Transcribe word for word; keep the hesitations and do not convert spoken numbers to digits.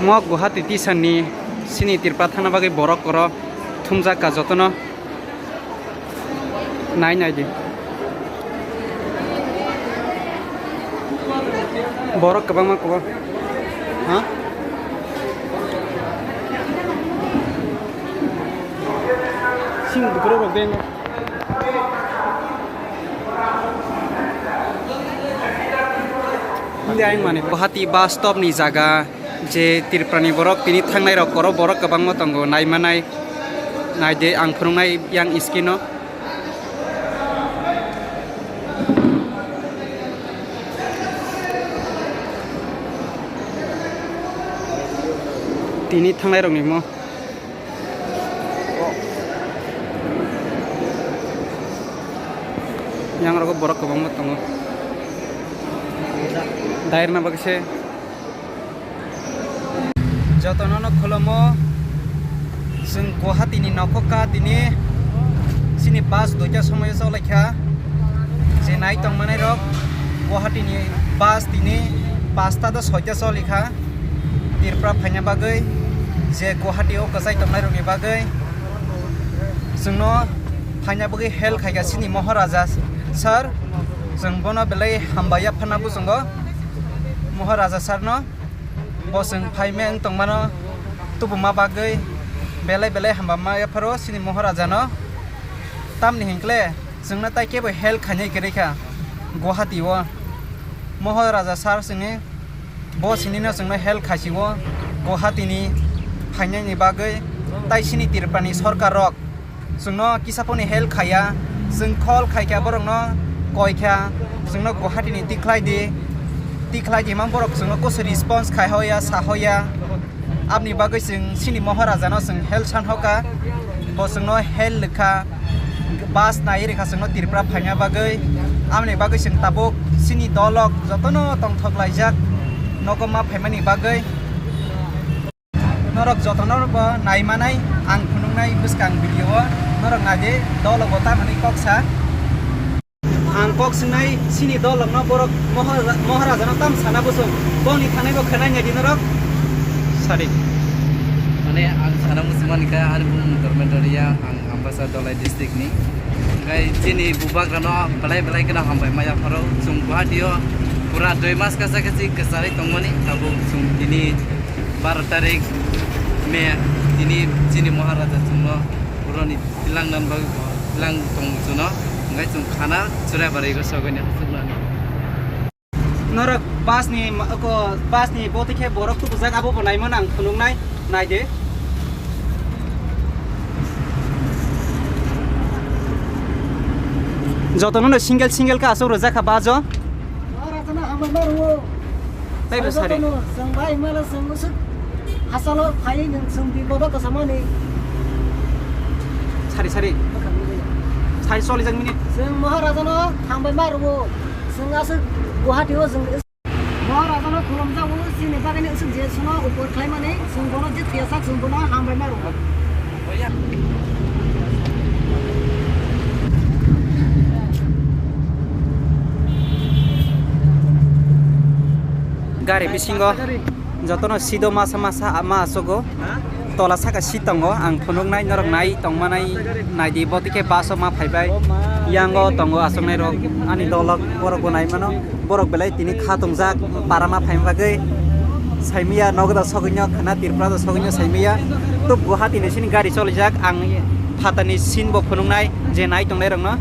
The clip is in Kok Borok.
Mo Guwahati tisani sini Tripura thangna bagwi borok koro thumjak ka jotono. Nai nai di. Borok kwbangma kwbang. Ha? Sing bukro rok deng. Hindi ayang mani. Guwahati bus stop ni jaga. Je Tripurani borok tini thangnai rok koro borok kwbangma tongo, naimanai, naide ang phwrwngnai yang screen o. Tini thangnai rokni mo. Yang rogo borok kwbangma tongo. Dairna bagwi se. Jotono no kholomo, chwng Guwahati ni nokho ka tini, chini bus duita somoyo cholaikha, je nai tongmanai rok Guwahati ni bus tini pasta do soita cholikha Tripura phaina bagwi, je Guwahati o kwchai tongnai rokni bagwi chwngno phaina bagwi help khaikha chini Moharaja sir, chwng bono belai hambai yapharna buchungo Moharaja sir no. Bo chwng phaimeng tongmano tubuma bagwi belai belai hamba ma yapharo chini Moharaja no. Tamni hinkle chwngno tai kebo help khainai kwrwi kha Guwahati o. Moharaja sir chwngni bo sinino chwngno help khaisio Guwahati ni phainani bagwi tai chini Tripura ni sorkar rok. Chwngno kisa phone help khaiya, chwng call khaikha borokno koikha, chwngno Guwahati ni tikhlai di, tikhlai di mang borok chwngno kusu response khai hoya, sa hoya. Aboni bagwi chwng chini Moharaja no chwng help san hoka, bo chwngno help rwkha, bus nai rwkha chwngno Tripura phaina bagwi. Aboni bagwi chwng tabuk chini dolok jotono tongthok laijak nogo ma phaimani bagwi. Norok jotono bo naimanai ang phunuknai bwskang video o, norok naidi dolo bo tamani kok sa. Ang kok swngnai chini dolokno borok Mohara-, Moharaja no tam sana bwswng boni thanai bo khwnai naidi norok. Sadi. Mane ang sana muchung mankha ani bumung Dharmendra Reang, ang Ambasa Dhalai district ni. Hingkhai chini bubagrano belai belai kheno hambai maya pharo. Chwng Guwahati o pura dui mas kasa kasi kwcharwi tongmani, tabuk chwng tini baro tarik May, tini chini Maharaja chwngno boroni tilang nan bagwi bo tilang tong chwngno, hingkhai chwng khana Churaibarwi go sogwi ni hachukmani. Norok bus ni ma-, ko, bus ni boti khe borok tubujak, abo bo naimano ang phunuknai, naidi. Jotono no single single khe aswk rwjak kha bus o. Tei bo sari. Jotono, chwng bai mala chwng usuk hachalo phai nwng chwng bipodo kwchamani. Sari, sari. Sari chollijak minute. Chwng Maharaja no hambai ma rwo. Chwng aswk Guwahati o chwng Maharaja no khulumjago, chini bagwi ni usuk je suno upor khlaimani, chwng bono je thwiyasak, chwng bono hambai ma rwo. Gari bisingo jotono seat o masa masa ma achugo. Tola saka seat tongo, ang phunuknai norok nai tongmanai naidi, boti khe bus o ma phaibai. Yango tongo achuknai rok, ani dolok borok bo naimano. Borok belai tini kha tongjak, para ma phaima bagwi. Saimaya nogo da sogwino, khwna Tripura da sogwino saimaya. Tub Guwahati ni sini gari cholijak, ang phatani scene bo phunuknai je nai tongnai rokno.